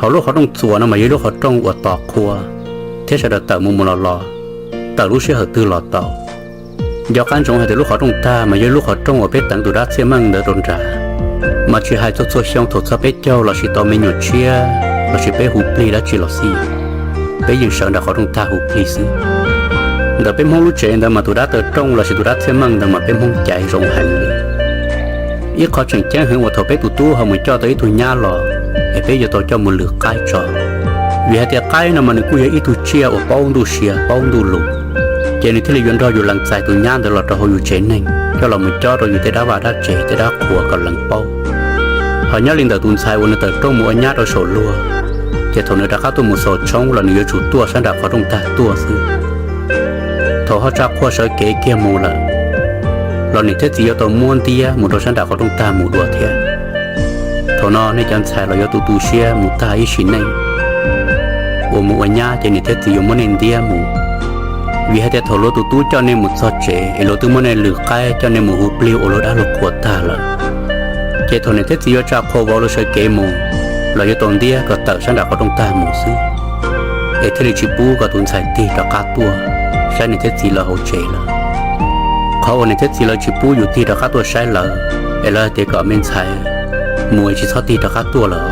Hauv lub qhov rooj txuas no mas yog ib lub qhov rooj uas tos qhua thiab sawv daws tawm mus mus los los, tawm lub sij hawm twg los tau. Nco qab ntsoov hais tias lub qhov rooj tag mas yog ib lub qhov rooj uas peb teev tus dab txhiaj meej ntawd rau nrad, mas tsis hais txog txhua xyoo thaum txog peb caug lossis tau me nyuam tshiab lossis peb hu plig dab tsi los xij, peb yeej sawv nram qhov rooj tag hu plig xwb. Ntawm peb Hmoob lub tsev ntawd mas tus dab taw rooj lossis tus dab txhiaj meej ntawd mas peb Hmoob caiv zoo heev li. Ib qho tseem ceeb heev uas thaum peb tus tub ho mus coj tau ib tug nyab los es peb yuav tau coj mus lwm qaib tso, vim hais tias qaib no mas nws kuj yog ib tug tsiaj uas paub ntuj sia paub ntuj lus, ces nws thiaj li yuav nrog yus lees txais tus nyab ntawd los rau hauv yus tsev neeg coj los mus cob rau yus tej dab vaj dab tsev tej dab qhuas kom lees paub. Ho nyob li ntawm tus ntxhais uas nws tawm rooj mus ua nyab rau saum luag, ces thaum nws rov qab tuaj mus xaus tshoob los nws yuav tsum tuaj sab nram qhov rooj tag tuaj xwb. Thaum ho tsa qhua sawv kev kiag mus lawm, los niam thiab txiv yuav tau muab ntiab mus rau sab nram qhov rooj tag mus dua thiab. Thaum no nej cov ntxhais los yuav tu tu siab mus tag ib sim neej. Uas mus ua nyab ces niam thiab txiv yuav muab nej ntiab mus, vim hais tias thaum luag tus tub coj nej mus txog tsev es luag twb muab nej lwm qaib coj nej mus hu plig ua luag dab luag qhuas tag lawm, ces thaum niam thiab txiv yuav tsa qhua vauv luag sawv kev mus, los yuav tau ntiab kom tawm sab nram qhov rooj tag mus xwb, es thiaj li tsis pub kom tus ntxhais tig rov qab tuaj saib niam thiab txiv lawv hauv tsev lawm. Qhov uas niam thiab txiv lawv tsis pub yus tig rov qab tuaj saib lawv, es lawv hais tias kom me ntxhais mus es tsis txhob tig rov qab tuaj lawm,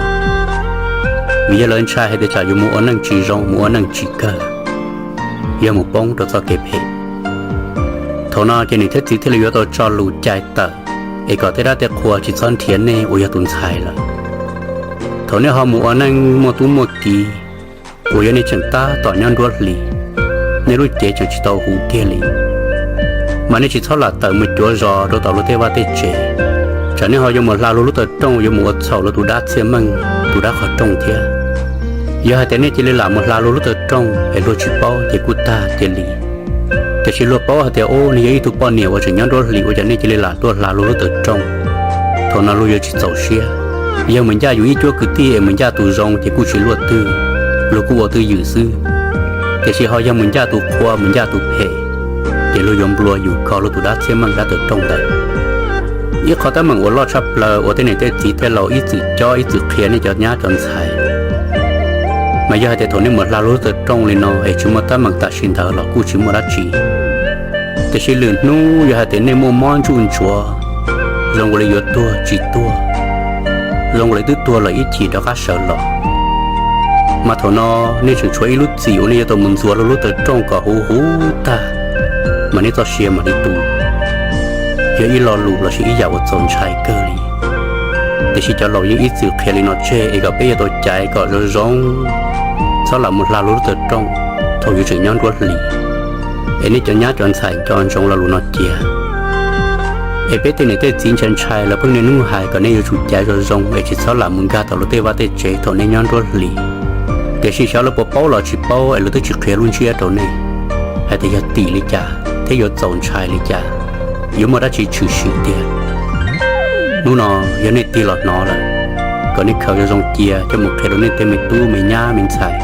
vim yog lawv ntshai hais tias tsam yus mus ua neej tsis zoo mus ua neej tsis kawg, yog mus poob rau txoj kev phem. Thaum no ces niam thiab txiv thiaj li yuav tau tso lus cais tawm, es kom tej dab tej qhua tsis txhob nrhiav nej uas yog tus ntxhais lawm. Thaum nej ho mus ua neej muaj tub muaj kiv, uas yog nej tseem tab tom nyob nruab hlis, nej lub cev tseem tsis tau huv kiag li, mas nej tsis txhob lam tawm mus cuav zos rau tom luag tej vaj tej tsev, tsam nej ho yuav mus hla luag lub taw rooj yuav mus ua txhaum luag tus dab txhiaj meej tus dab qhov rooj thiab. Yog hais tias nej cia li lam mus hla luag lub taw rooj es luag tsis paub ces kuj tag cia li. Tiam sis luag paub hais tias ub nws yog ib tug poj niam uas tseem nyob nruab hlis ua cas nej cia li lam tuaj hla luag lub taw rooj, thaum no luag yuav tsis txaus siab. Yog mus ncaj yus ib cuab kwv tij es mus ncaj tus zoo ces kuj tsis luaj twg, luag kuj ua twj ywm xwb. Tiam sis ho yog mus ncaj tus qhua mus ncaj tus phem, ces luag yuav nplua yus kho luag tus dab txhiaj meej dab taw rooj ntawd. Ib qhov teeb meem uas loj tshaj plaws uas tej niam tej txiv tej laus ib txwm cob ib txwm qhia nej cov nyab cov ntxhais, mas yog hais tias thaum nej mus hla luag lub taw rooj li no es tsis muaj teeb meem tam sim ntawd los kuj tsis muaj dab tsi. Tiam sis lwm hnub yog hais tias nej muaj mob ntsuj ntsuav, zoo nkaus li yuav tuag tsis tuag, zoo nkaus li twb tuag lawm ib chim rov qab sawv los, mas thaum no nej tseem tshuav ib lub txim uas nej yuav tau mus ntxuav luag lub taw rooj kom huv huv tag, mas nej txoj sia mam li tu. Yog ib lo lus lossis ib yam uas txaus ntshai kawg li. Tiam sis cov laus yeej ib txwm qhia li no tseg es kom peb yuav tau caiv kom zoo zoo, txhob lam mus hla luag lub taw rooj thaum yus tseem nyob nruab hlis. Es nej cov nyab cov ntxhais nco ntsoov lo lus no cia. Es peb tej niam tej txiv ntshai ntshai lawv pheej niaj hnub hais kom nej yuav tsum caiv zoo zoo es tsis txhob lam mus nkag tom luag tej vaj tej tsev thaum nej nyob nruab hlis. Tiam sis xyov lawv puas paub los tsis paub es lawv twb tsis qhia lub ntsiab rau nej hais tias yog tim li cas thiab yuav txaus ntshai li cas, yuav muaj dab tsi tshwm sim tiag. Hnub no yog nej tig los hnov lawm, kom nej khaws zoo zoo cia coj mus qhia rau nej tej me tub me nyab me ntxhais,